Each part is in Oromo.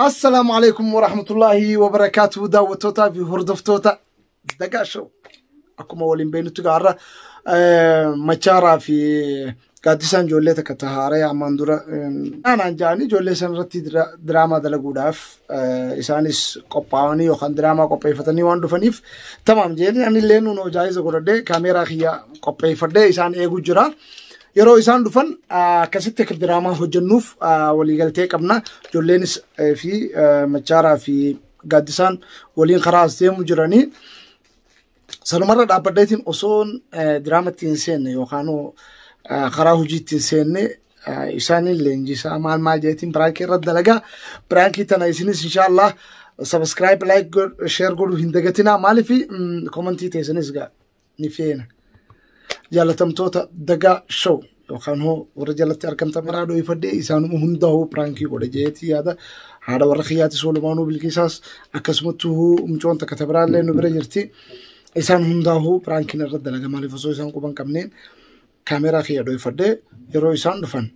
Assalaamu alaikum warahmatullaahi wabarakaatuhu daawwattootaa fi hordoftoota Dagaa Show. Akkuma waliin beeknutti gaarra Machaaraa fi Gaaddisaan ijoollee takka tahaaree ammaan dura aanaan ja'anii ijoollee san irratti diraamaa dalaguudhaaf isaanis qophaa'anii yookaan diraamaa qopheeffatanii waan dhufaniif tamaam jeeni anillee nuun jaayiza godhadhee kaameeraa kiyya qopheeffadhee isaan eeguu jira. Yeroo isaan dhufan akkasitti akka diraamaa hojjennuuf waliigaltee qabna. Ijoolleenis fi Machaaraa fi Gaaddisaan waliin karaa as deemu jiranii. Sanumarra dhaabbadheetiin osoon diraamatti hin seenne yookaan karaa hojiitti hin seenne isaaniin leenjisaa maal maal jeetiin piraankii irratti dalagaa. Piraankii tana isinis inshaallah subscribe, like, share godhuu hin dagatinaa. Maaliif komantii teessanis ni feena. Jaalatamtoota Dagaa Show yookaan hoo warra jalatti argamtan maraa dho'ifadhee isaanuma hundaa'uu piraankii godhe jeetii yaada. Haadha warra kiyyaatis walumaanuu Bilqiisaas akkasumatti mucoon takka tabiraallee nu bira jirti. Isaan hundaa'uu piraankiin irratti dalaga maaliif osoo isaan quban qabneen kaameeraa kiyya dho'ifadhee yeroo isaan dhufan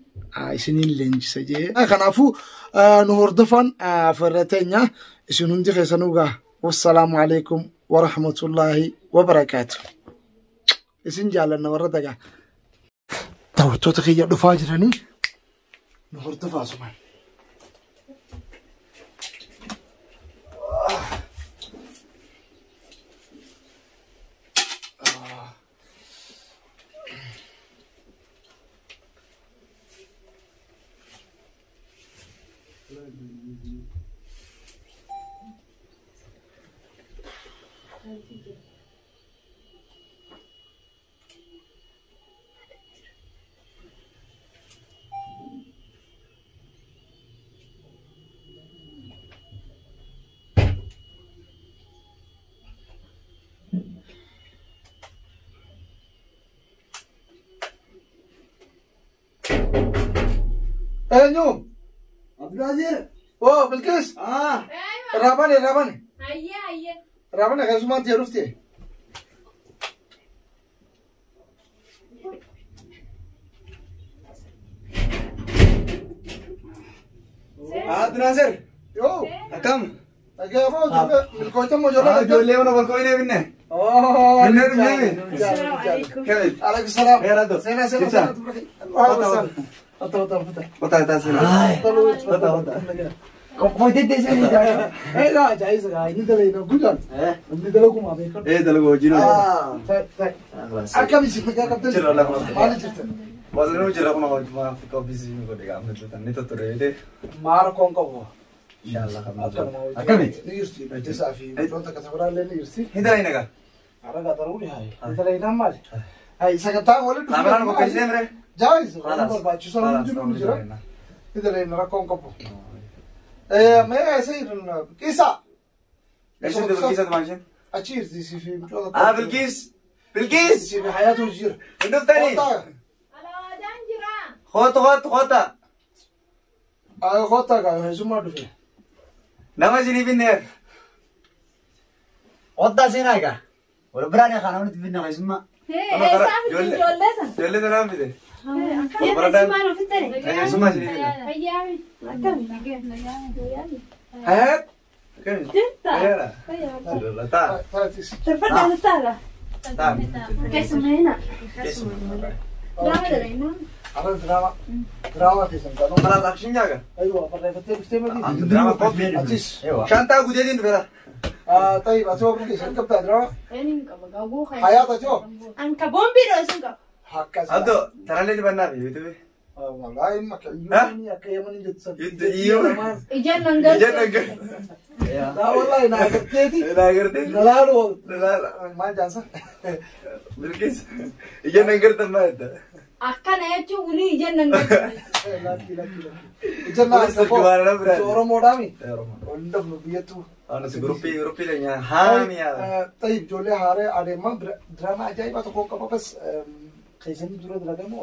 isiniin leenjisa jee. Kanaafuu nu hordofan farra teenya isin hundi keessanuu gaa. Wassalaamu alaikum warahmatullaahi wabarakaatu. Isin jaallanna warra Dagaa. Daawwattoota kiyya dhufaa jiranii nu hordofaa sumaan. Eenyu? Abdulaziz. Oh, Bilqis. Ah. Raabane, raabane. Ayyee ayyee. Raabane keessumaan ta'e dhufte. Abdulaziz. Yoo. Akkam? Dhagee moo ijoollee milkooyta moo ijoollee? Ah, ijoollee mana balkoo binne. Oh. Binnee dhufnee. Alaikum salaam. Heerado. Seenaa seenaa Ibsa. seenaa. Wata wata wata. Wata wata seenaa. Wata wata. Qoqqoodee seenaa. Eh, gaa jaayiza gaa inni dalayna guddaan. Inni dalaguma beekan. Eh, dalagu hojii nu. Akkam isin nagaa qabdan? Jira lafa. Maali jirtan? Wasanuu jira kun hojii qophii godhe gaafna jirtan ni totture beekte. Maara koon qabu. Inshallah kan Akkanuma hojii. Akkami? Ni jirti. Hojjesaa fi mucoon takka sabiraallee ni jirti. Hin dalayna gaa. Aragaa daruu ni haye. Ni dalaynaan maali? Hayi sagantaan waliin dhufu. Kaameraan qopheessinee mire? Jaayiza. Waan barbaachisu waan hundinuu ni jira. Ni dalayna rakkoon qabu. Mee eessa jiran? Qiisa. Eessa Bilqiisatu maal isheen? Achi jirti si fi mucoon Ah, Bilqiis! Bilqiis! Si fi hayaatu jira. Hin dhuftanii? Alawaadaan jira. Kootu kootu koota! Kottaa gaa keessummaa dhufe. Nama isinii binneer. Qottaa seenaa egaa. Wal biraan egaa namni finna keessummaa. Eessaa fidde ijoollee sana? Ijoollee tanaan fide. Keessumaan ofitti. Keessummaa isinii finne. Fayyaami. Akkami? Fayyaami. Hayat! Akkami? Jirta. Fayyaadha. Fayyaami. Taa. Taatis. Tolfadhaa tattaala. Taa. Keessummeena. Keessummaa. Diraama dalagnaa. Arra diraama. Diraama keessan kanuu. Kalaas akshin jaaga. Aywa barreeffattee dhuftee miti. Diraama qophii. Atis. Shantaa gudeetiin dhufeera. طيب اتو بلقيس انت بتاع دراما Eenyuun qaba gaaguu kan. حياة اتو Anka boombii dho'isuun qaba. هكذا Abdo, tarallee dibannaa fi YouTube. والله ما كيوني يا كيمن جت Ijaan nan galchu. Ijaan nan galchu. لا والله انا قرتي Naa gartee? لا لا Laala. ما جانسا Bilqiis. Ijaan nan gartan maal jedha? Akkana jechuun wulii ijaan nan galchu. لا لا لا جنة oromoodhaami waldhabnu biyyattuu Anis gruppii gruppii keenya haami yaada. طيب ijoollee haaree adeemaa diraamaa ajaa'ibaa tokko qaba bas keessanii dura dalagamu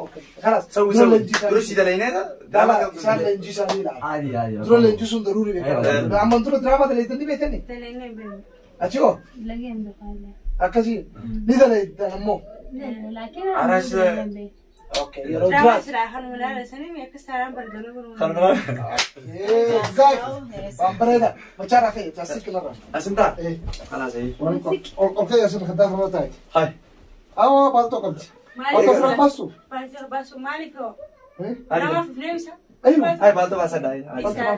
خلاص Sawwi sawwi. Dura si dalayneeta? لا isaan leenjii isaanii ilaala. Adi adi. Dura leenjii sun daruuri beekama. Amma dura diraamaa dalaydanii beektanii? Dalagnee beekna. Achi hoo Lageen beekna. akkasii ni dalaydan ammoo. Laakiin Aras Okay yeroo duraas. Kanuma. Exact. Waan bareeda. Machaara kee taasii kanarra. Asintaa? Eh. Kalaas ayi. Ol kee asirra kan taa'u taa'e. Hai. Awwa baaltoo qabdi. Baaltoo ofirraa baasu. Baaltoo baasu maaliif hoo? Eh? Namaaf deebisa. Aywa. Hai baaltoo baasadha. Isaa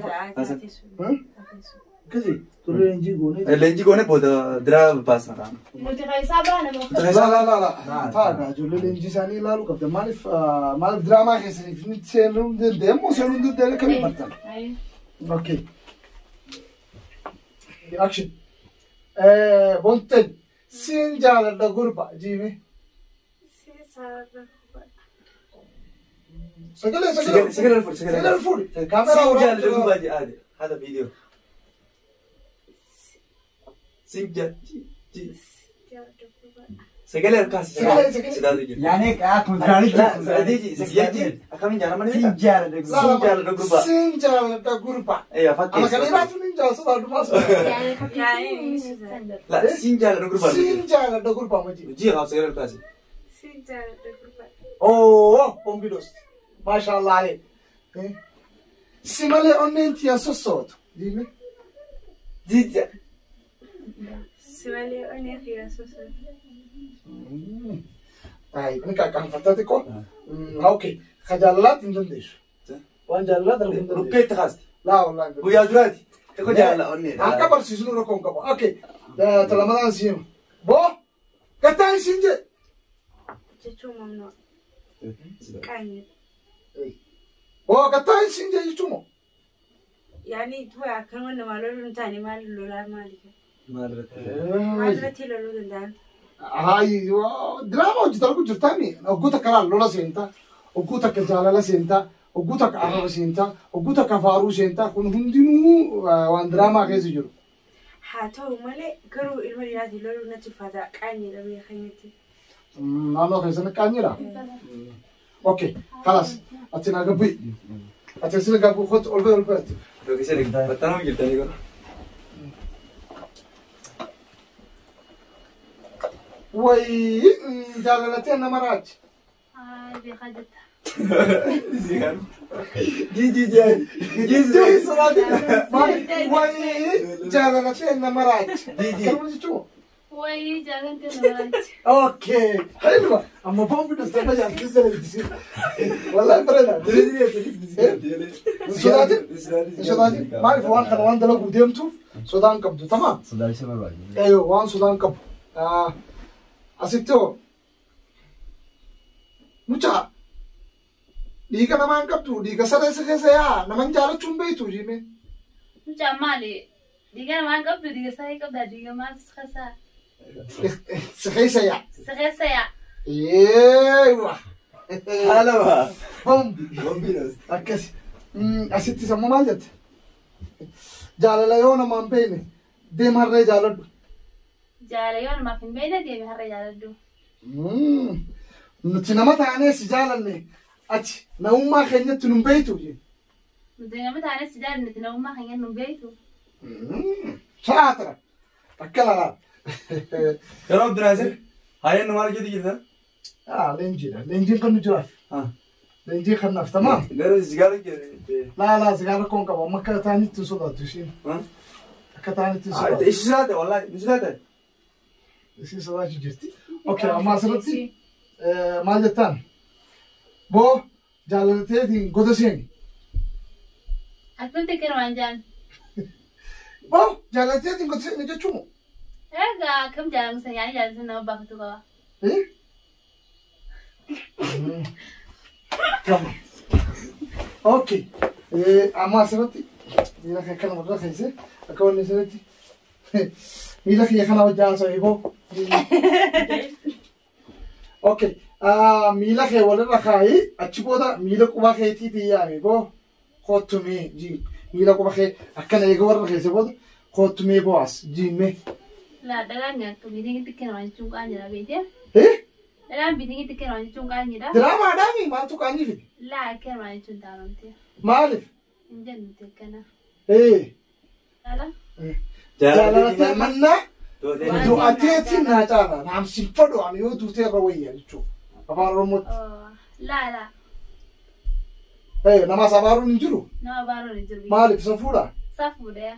Kasi turre leenjii goonee. Leenjii goone booda diraa baasna qaama. Nuti keessaa baana moo? La la la la. Taagaa ijoollee leenjii isaanii ilaaluu qabda. Maaliif maaliif diraamaa keessaniif nuti seenuu hin dandeenyu seenuu hin dandeenye kamiin bartan? Okay. Action. Bonten siin jaaladha gurba jiime. Sagalee sagalee. Sagalee fuudhi sagalee. Sagalee fuudhi. Kaameraa Siin jaaladha gurba jedha. Haadha viidiyoo. Siin jaaladha. Sagalee harkaas. Sagalee sagalee. Yaani akkuma duraanii Akkamiin jaalamanii Siin jaaladha gurba. Siin jaaladha gurba. Siin jaaladha gurba. Ee Ama fakkeessa. kana irraa niin jaalladha dumaa. La siin jaaladha gurba. Siin jaaladha gurba maji. Jii qaab sagalee harkaas. Siin jaaladha gurba. Oo bombidos. Maashaallah alee. Si malee onneen tiyya sossootu. Diime. Jii Si malee onnee kiyya sossootu. Taayib ni qaqqaanfattaa xiqqoo. Okay. Ka jaalalaatti hin dandeessu. Waan jaalalaa darbuu hin dandeessu. Rukkee itti kaasti. Laa wallaahi. Guyyaa duraati. Xiqqoo jaalala onnee. Akka barsiisnu rakkoo hin qabu. Okay. Talamadaan siima. Boo! Gattaan siin jee. Jechuun mamnoo. Qaanyee. Boo gattaan siin jee jechuun moo? Yaani tuwa akkanuma namaa loluu hin taane maal lolaa maali? Maal irratti? Maal irratti loluu danda'an? Hayi diraama hojii darbu jirtaami. Ogguu takka laal lola seentaa. Ogguu takka jaalala seentaa. Ogguu takka arraba seentaa. Ogguu takka faaruu seentaa. Kun hundinuu waan diraamaa keessa jiru. Haa ta'u malee garuu ilma dhiiraatiin loluu natti ulfaata qaanyeedha biyya keenyatti. Naannoo keessatti qaanyeedha. Okay, خلاص. Ati naa gabbii. Ati sila gabbuu kottu ol ba'e ol ba'e. Yookiin baxxanuu jirtanii godha. Wayii jaalalatee nama raachi. Beekaa jirta. Jii jii jii. Jii Jii sodaati. Wayii jaalalatee nama raachi. Jii jii. Akkanuma jechuun. Wayii jaallatee nama raachi. Okay. حلوة. أما بومب تستنى تنزل والله بريدة. Sodaatin? Sodaatin? Maaliif waan kana waan dalaguu deemtuuf sodaan qabdu tamam. Sodaachisa barbaadu. Eeyyoo waan sodaan qabu. Asitti hoo mucaa dhiiga namaa hin qabdu dhiiga saree si keessa yaa nama hin jaalachuu hin beektu jime. Mucaa maali? Dhiiga namaa hin qabdu dhiiga saree qabda dhiiga maal si keessa? Si keessa yaa. Si keessa yaa. Eewwa. Haalama. Bombi. Bombiidhas. Akkasi. Asitti sammuu maal jette? Jaalala yoo namaa hin beekne deema harree jaaladhu. Jaalala yoo namaaf hin beekne deemi harree jaaladhu. Nuti nama taanee si jaalanne ati namummaa keenyatti nun beektu. Nuti nama taanee si jaalanne ati namummaa keenyatti nun beektu. Shaatira. Akka lalaa. Yeroo Abdinaasir haayeen maal jedhu jirta? Leenjiidha. Leenjiin kan nu jiraaf. Leenjii kan naaf tamaam. Garuu sigaara jedhe. Laa laa sigaara koon qaba. Amma akka taanitti hin sodaattu isheen. Akka taanitti hin sodaattu. Ishii sodaate wallaahi ni sodaate. Ishii sodaachuu jirti. Okay amma asirratti maal jettaan? Boo jaalalateetiin goda seeni. Akkamitti akkana waan jaan? Boo jaalalateetiin goda seeni jechuun moo? Egaa akkam jaalamsa yaani jaalamsa nama baafatu qaba. Tamam. Okay. Amma asirratti miila kee kana irra keesse akka wanni asirratti miila kee kana wajjin haasa'e boo. Okay. Miila kee walirra kaayee achi booda miila quba keetiitiin yaame boo kottumee jiin miila quba kee akkana eega warra keesse booda kottumee boo as jiimmee. Laa dhalaan akka biitingitti kennaman jechuun qaanidha beekte. Dhalaan biitingitti kennaman jechuun qaanidha. Diraamaadhaami maaltu qaanii fide? Laa kennaman jechuun taanamte. Maaliif? Hin jennu akkana. Dhala. Jaalatee mannaa du'ateetiin naa caala naamsin fadhu ani yoo duutee irra wayya jechuudha. Afaan Oromootti. Laa laa. Namaas abaaruun hin jiru. Nama abaaruun hin jiru. Maaliif isa fuudha? Safuudha.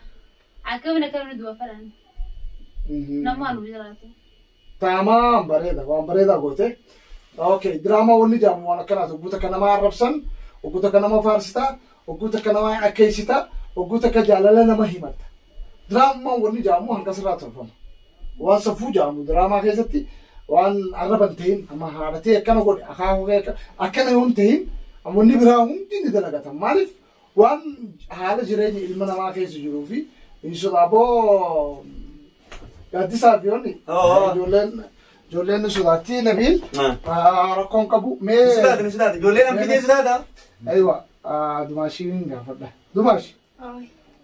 Akkamina akkamina du'a fadhan. Nama nu jiraatu. Tamaam bareeda waan bareedaa goote. Okay, diraamaa wanni jedhamu waan akkanaati. Ogguu takka nama arrabsan, ogguu takka nama faarsitaa, ogguu takka nama akkeessitaa, ogguu takka jaalala nama himatta. Diraamaan wanni jedhamu hanga sirraa tolfama. Waan safuu jedhamu diraamaa keessatti waan arraban ta'in amma haadhatee akkana godhe akaakuu akkana yoo hin ta'in wanni biraa hundi ni dalagata. Maaliif waan haala jireenya ilma namaa keessa jiruu fi hin sodaaboo gaaddisaa fi yoonni ijoolleen ni sodaatti Nabiil rakkoon qabu mee. Sodaata sodaata ijoolleen amma sodaata. Aywa Dumaashiin gaafadha. Dumaashi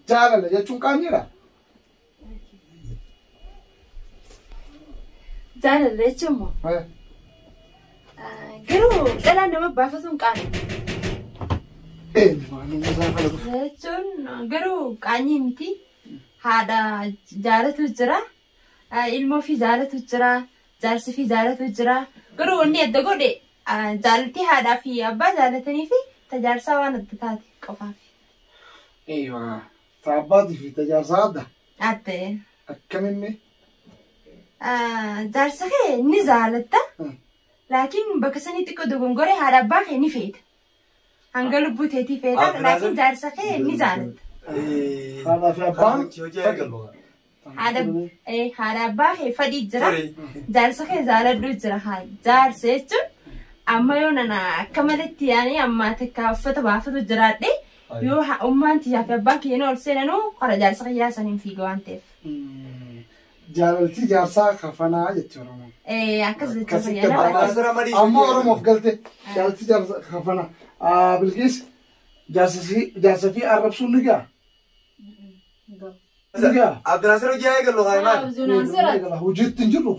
jaalala jechuun qaanyiidha. Jaalala jechuun moo? Garuu dhala nama baafatuun qaanii. Jechuun garuu qaanyii miti. Haadha jaalatu jira. Ilmoo fi jaalatu jira. Jaarsi fi jaalatu jira. Garuu wanni adda godhe jaalaltii haadhaa fi abbaa jaalatanii fi tajaarsaa waan adda taate qofaaf. Eeyyuu abbaatii fi tajaarsaa adda. Adda. Akkamiin? Jaarsa kee ni jaalatta. Laakiin bakka sanii xiqqoo dogongoree haadha abbaa kee ni feeta. Hanga lubbuu teetii feeta. Laakiin jaarsa kee ni jaalatta. Haadhaa fi abbaan. Haadha abbaa kee fadhii jira. Jaarsa kee jaaladhu jira. Jaarsa jechuun amma yoo nana akka malatti yaanii amma takka uffata baafatu jiraadhe yoo ummaan tiyyaa fi abbaan kiyya ol seenanuu qora jaarsa kiyyaa saniin fiiga waan ta'eef. Jaalalti jaarsaa kafanaa jechuudha Oromoon. Akkas jechuudha. Amma Oromoof galte jaalalti jaarsaa kafanaa. Bilqiis jaarsa fi arrabsuun ni ga'a. Ni ga'a. Abdinaasir hojii haa eegallu haa maali? Hojiitti hin jirru.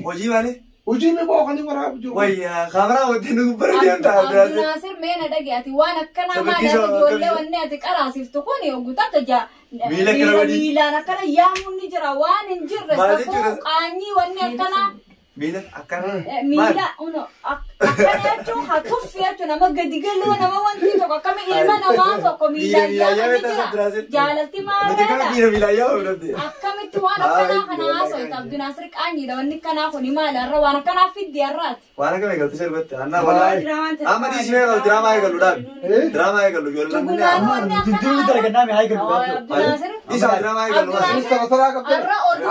Hojii maali? Hojii mi boo kan waraabu jiru. Wayyaa kaameraa wajjin nu bara deemta Abdinaasir. Abdinaasir meena dhage ati waan akkanaa maali ati ijoollee wanni ati qaraasiftu kun ogutata jaa. Miila kana wajjin. Miilaan akkana yaamuun ni jira waan hin jirre safuu qaanyii wanni akkanaa. Miila akkana. Miila akkana jechuun haa tuffi jechuun nama gadi galuu nama wanti tokko akkami ilma namaa tokko miilaan yaamani jira. Jaalalti maal Akkamitti waan akkanaa kana haasawita Abdinaasir qaanyiidha wanni akkanaa kuni maali har'a waan akkanaa fiddi har'aati. Waan akkam eegaltu sirbitti annaa wallaahi. Amma dhiisnee eegalu diraamaa eegalu dhaabi. Diraamaa eegalu ijoolleen namni Dhugumaan wanni Dudduubni dalaganaa haa eegalu Abdinaasir. Isa diraamaa eegalu. Har'a oduu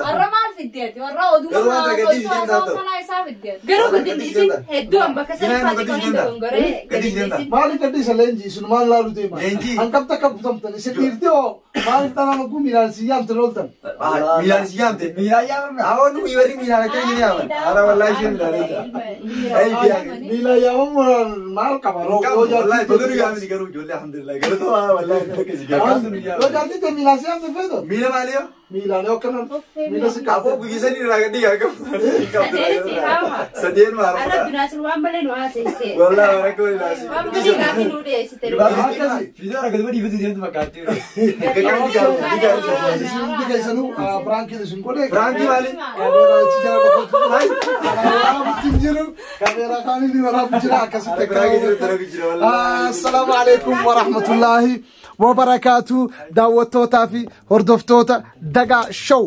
har'a maal fiddeeti har'a oduu haasawaa isaa fiddeeti. Garuu gadi dhiisin hedduu an bakka sanii fa'aa hin dogongoree gadi dhiisin. Maaliif gadi isa leenjii sun maal laalu deema? Hanqamta akka butamtan isin dhiirti hoo maaliif dhala naguu miilaan si yaamte loltan? Miilaan si yaamte? Miilaan yaamame. Haa nu warri miilaan akka inni yaaman. Haala wallaahi isheen miilaan eegda. Miilaan yaamamu maal qaba? Wallaahi tolu yaamni garuu ijoollee alhamdulillah garuu tola wallaahi akka si gaafatu nu yaamne. Yoo jaartii miilaan si yaamte feetu? Miila maali yoo? Miilaan yoo akkanan miila si qabu. Aboo guyyaa sanii irraa gadi yaa qabu. Sadeen maal? Arra Abdinaasir waan malee nu haasa'ise. Wallaahi waan akka waliin haasa'ise. Waan malee gaaffii nu dhiyeessite. Fiidoo argatu badii bituu deemtu fakkaatti. Isin hundi keessanuu biraankiin isin godhe. Biraankii maali? Kaameeraa ichi jala qofaatu jira. Kameeraa jiru. Kaameeraa kaanii ni waraabu jira akkasitti akka. Assalaamu alaikum wa rahmatullaahi wa barakaatu daawwattootaa fi hordoftoota Dagaa Show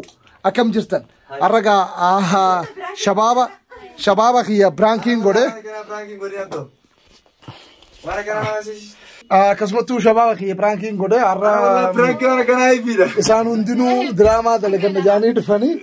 akkam jirtan? Arragaa shabaaba kiyya biraankiin godhe. Akkasumattuu shabaaba kiyya biraankiin godhe har'a isaan hundinuu diraamaa dalaganna jaanii dhufanii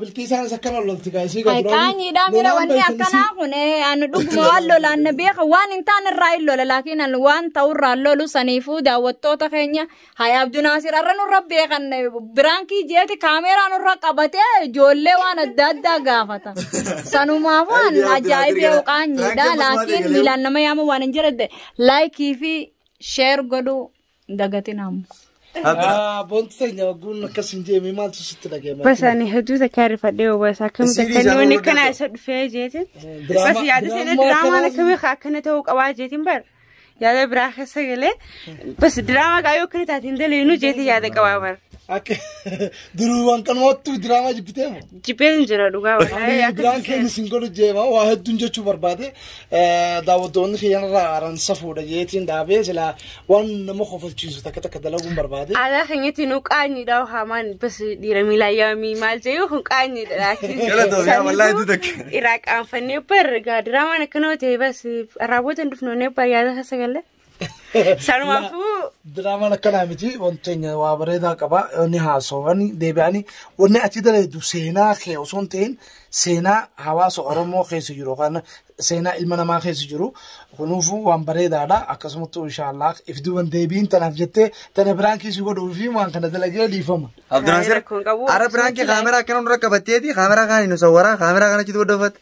Bilqiisaanis akkana lolti kaasii Qaanyiidha mira wanni akkanaa kun ani dhuguma waan lolaan na beeka waan hin taane irraa hin lola laakiin ani waan ta'urraa lolu saniifuu daawwattoota keenya haya Abdinaasir har'a nurra beekan biraankii jeeti kaameeraa nurra qabatee ijoollee waan adda addaa gaafata. Sanumaaf waan ajaa'ibee qaanyiidha laakiin miilaan nama yaamu waan hin jirre laayikii fi sheer godhuu dagatinaamu. Boonti teenya wagguun akkas hin jeeme maaltu sitti dhaga'ame? Bas ani hedduu takka rifadhee bas akkamitti akka inni kana isa dhufee jeetiin. Bas yaada seenaa diraamaan akkamii akkana ta'uu qabaa jeetiin bar. Yaada biraa keessa galee bas diraamaa qaayyoo akkana taatiin daleenu jeetiin yaada qabaa bar. Akka duruu waan kanumatti diraamaa jibbitee moo? Jibbeen jira dhugaa wallaahi. Biraan keenya isin godhu jeema waa hedduun jechuu barbaade daawwattoonni kiyyanarraa aran safuudha jeetiin dhaabee silaa waan nama kofalchiisu takka takka dalaguun barbaade. Aadaa keenyatti nu qaanyiidha hamaan bas dhiira miilaa yaamii maal jedhu kun qaanyiidha laakiin. Galatoomi, yaa wallaahi hedduu takka. Irraa qaanfannee bar gaa diraamaan akkanoo ta'e bas raawwatan dhufnoonee bar yaada keessa galle. Sanumaafuu Diraamaan akkanaa miti wanti keenya waa bareedaa qaba ni haasawanii deebi'anii wanni ati dalagu seenaa kee osoo hin ta'in seenaa hawaasa Oromoo keessa jiru yookaan seenaa ilma namaa keessa jiru kunuunfuu waan bareedaadha akkasumattuu inshaallah if duuban deebiin tanaaf jettee tana biraan kiisii godhuu fi waan kana dalagee dhiifama. Abdinaasir Rakkoon qabu. Ara biraankii kaameraa akkana nurra qabatteeti kaameraa kaan nu sawwaraa kaameraa kana achitti godhofat.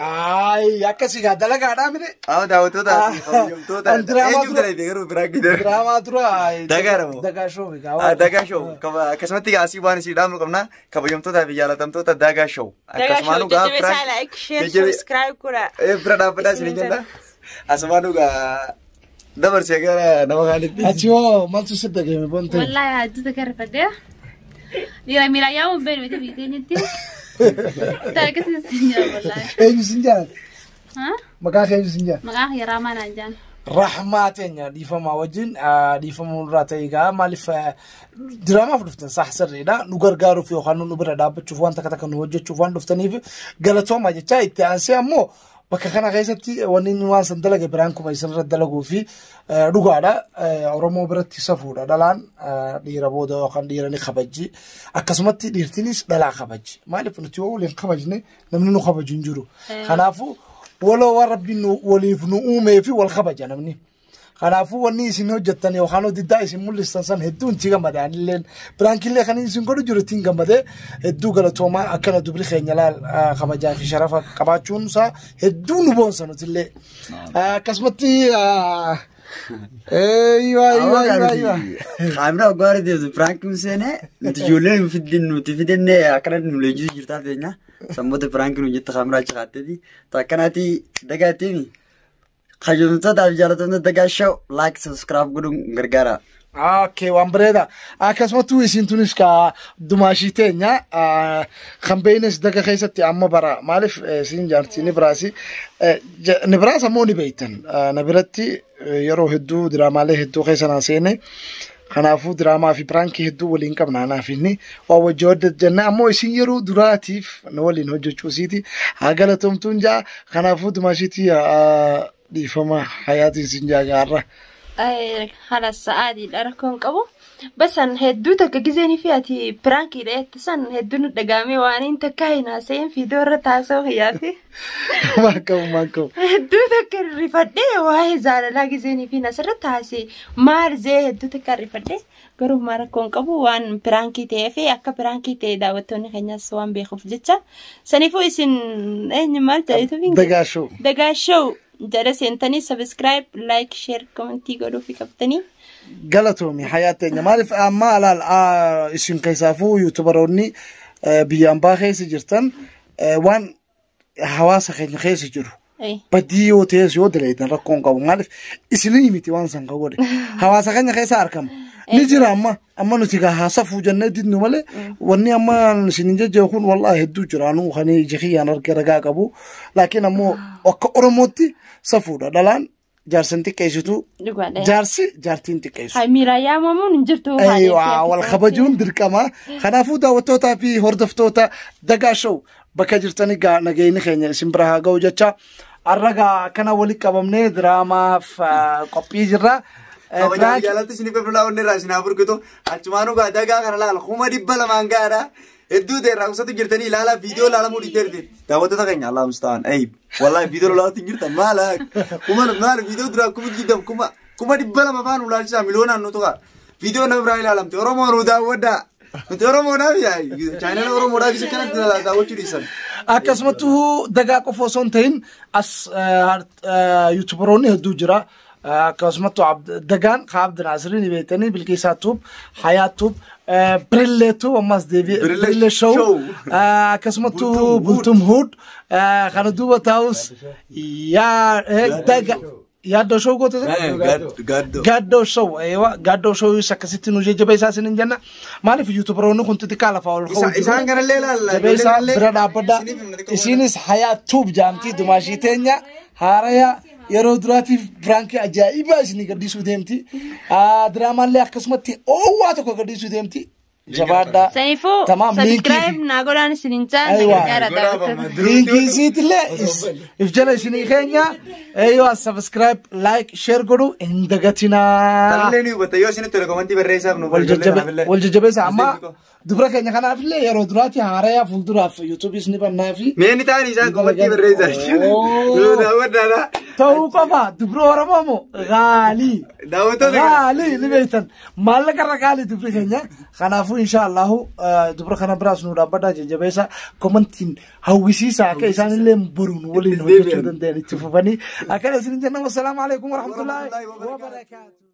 Ayi akkasii gaa dalagaadhaa miti. Amma daawwattoota fi kabajamtoota An diraamaa eenyuuf dura- dalagde garuu biraankii dalagaa. Diraamaa dura. Dagaadha moo? Dagaa shoofi gaa. Dagaa show akkasumatti asii waan isii dhaamnu qabna kabajamtootaa fi jaalatamtoota dagaa show. Dagaa show jajjabeessaa like share subscribe godhaa. Bira dhaabbadhaa isin jenna. Asumaanuu gaa dabarsee gara nama kaanitti. Achi hoo maaltu si dhagahame bontee? Wallaahi hedduu takka rifadhee. Dhiira miilaa yaamuun beenu miti biyya keenyatti. Taakisiin sin jira wallaahi. Eenyu sin jaalladha? Haa? Maqaa kee eenyu sin jaalladha? Maqaa kiyya Raamaa naan jaan. Rahmaa teenya dhiifamaa wajjin dhiifamuu irraa ta'e egaa maaliif diraamaaf dhuftan sax sirriidha nu gargaaruuf yookaan nu bira dhaabbachuuf waan takka takka nu hojjechuuf waan dhuftaniif galatooma jechaa itti aansee ammoo bakka kana keessatti wanni inni waan san dalage biraan kuma isinirra dalaguu fi dhugaadha Oromoo biratti safuudha dhalaan dhiira booda yookaan dhiira ni kabajji akkasumatti dhiirtinis dhalaa kabajji maaliif nuti yoo waliin kabajne namni nu kabaju hin jiru kanaafuu waloo waan rabbiin nu waliif nu uumee fi wal kabaja namni. Kanaafuu wanni isin hojjettan yookaan diddaa isin mul'istan san hedduu itti gammadee anilleen biraankillee kan isin godhu jiru ittiin gammadee hedduu galatoomaa akkana dubri keenya laal kabajaa fi sharafa qabaachuun isaa hedduu nu boonsa nutillee. Akkasumatti eeyyuu eeyyuu eeyyuu. Kaameraa waggaa deemtu piraankiin seenee nuti ijoollee nu fidin nuti fidenne akkana nu leenjisuu jirtaa feenya. Sammoota piraankiin hojjette kaameraa achi kaatteeti. Takkanaati dagaatteemi. Kabajamtootaa fi jaallatamtoota dagaa show like subscribe godhuun gargaara. Okay, waan bareeda. Akkasumattuu isin tunis ka dumaashii teenya kan beeynes daga keessatti amma bara maaliif isin jaartii ni biraasi ni biraas ammoo ni beeytan na biratti yeroo hedduu diraamaalee hedduu keessa naa seene kanaafuu diraamaa fi piraankii hedduu waliin qabna anaaf inni waan wajji hojjenna ammoo isin yeroo duraatiif na waliin hojjechuu isiiti haa galatomtuun jaa kanaafuu dumaashiitii dhiifama hayaatiin isin jaa gaarra. Haala sa'aatiidha rakkoon qabu. Basan hedduu takka gizeenii fi ati piraankiidha jette san hedduu nu dhagaamee waan hin takka hin haasa'in fiidoo irra taasoo hiyaafi. Maal qabu maal qabu. Hedduu takka rifadhee waa'ee jaalalaa gizeenii fi asirratti haasee maal zee hedduu takka rifadhee garuu maa rakkoon qabu waan piraankii ta'ee fi akka piraankii ta'e daawwattoonni keenyas waan beekuuf jecha. Saniifuu isin eenyu maal jedhetu Dagaa show. Dagaa show jedha seentanii subscribe like share commentii godhuu fi qabtanii. Galatoomi hayaat teenya maaliif amma alaal isin keessaafuu yuutubaroonni biyya ambaa keessa jirtan waan hawaasa keenya keessa jiru badii yoo ta'es yoo dalagan rakkoon qabu maaliif isinii miti waan san ka godhe hawaasa keenya keessa argama ni jira amma amma nuti gaa haasafuu jennee didnu malee wanni amma isin hin jejjee kun wallaahi hedduu jira anuu kan iji kiyyaan arge ragaa qabu laakiin ammoo akka Oromootti safuudha dhalaan jaarsan xiqqeessitu Dhugaadha. jaarsi jaartiin xiqqeessu. Haa miiraa yaamamuun hin jirtu. Eeywa wal kabajuun dirqama. Kanaafuu daawwattootaa fi hordoftoota Dagaa Show bakka jirtanii gaa nageenyi keenya isin bira haa ga'u jecha har'a gaa kana walitti qabamnee diraamaaf qophii jirra. Kabajaa jaalatti isin qabnu onnee irraa isin haa burkitu. Achumaanuu gaa dagaa kana laala 200,000 gaadha. Hedduu ta'e irraa qusatu jirtanii ilaalaa viidiyoo ilaalamuu dhiiteerti. Daawwattoota keenya Allah musta'an. Ayib. Wallaahi viidiyoo ilaalaa hin jirtan maala. Kuma maal viidiyoo duraa 20,000 200,000 faan ulaalchisaa miliyoonaan nu tuqa. Viidiyoo nama biraa ilaalamte Oromoo nu daawwadhaa. Nuti Oromoodhaaf yaa chaayinaan Oromoodhaaf isa kanatti daawwachuu dhiisan. Akkasumattuu dagaa qofa osoo hin ta'in as yuutubaroonni hedduu jira. Akkasumattuu dagaan ka Abdi Naasirii ni beektanii Bilqiisaa Tuub, Hayaat Tuub, Birillee Tuub ammas deebi'ee Birillee Show akkasumattuu Bultum Huud kana duuba taa'us yaa daga Yaaddoo show goote? Gaaddoo. Gaaddoo show. Eewa gaaddoo show akkasitti nu jajjabeessaa isinin jenna. Maaliif yuutubaroonni kun xixiqqaa lafaa ol ka'uu jiru. Isaan kanallee ilaalla. Jabeessaa bira dhaabbadhaa. Isinis hayaa tuub jaamtii dumaashii teenya haaraya yeroo duraatiif piraankii ajaa'ibaa isinii gaddisuu deemti. Diraamaallee akkasumatti oowwaa tokko gaddisuu deemti. Jabaadhaa. Saniifuu Tamaam, liinkii fi- subscribe naa godhaan isinin jaan Aywa. gargaara daawwattoota. Liinkii isiitillee if jala isinii keenya eeyyoo subscribe like share godhu hin dagatinaa. Kanallee ni hubatta yoo isinitti tole komantii barreessaaf nu Wal jajjabeessa amma dubra keenya kanaafillee yeroo duraati haarayaa fuulduraaf yuutuubiis ni bannaa fi Mee ni ta'an isaan komantii barreessaa jechuudha. Daawwadhaadha. ta'uu qofa dubri Oromoo moo gaalii. Daawwattoota kana. Gaalii ni beektan maallaqa irra gaalii dubri keenya kanaafuu insha Allahu dubra kana biraas nu dhaabbadhaa jajjabeessa komantiin hawwisiisa akka isaanillee boruun waliin hojjechuu danda'an itti fufanii akkana isin jenna wassalaamu alaikum warahmatullaahi wabarakaatu.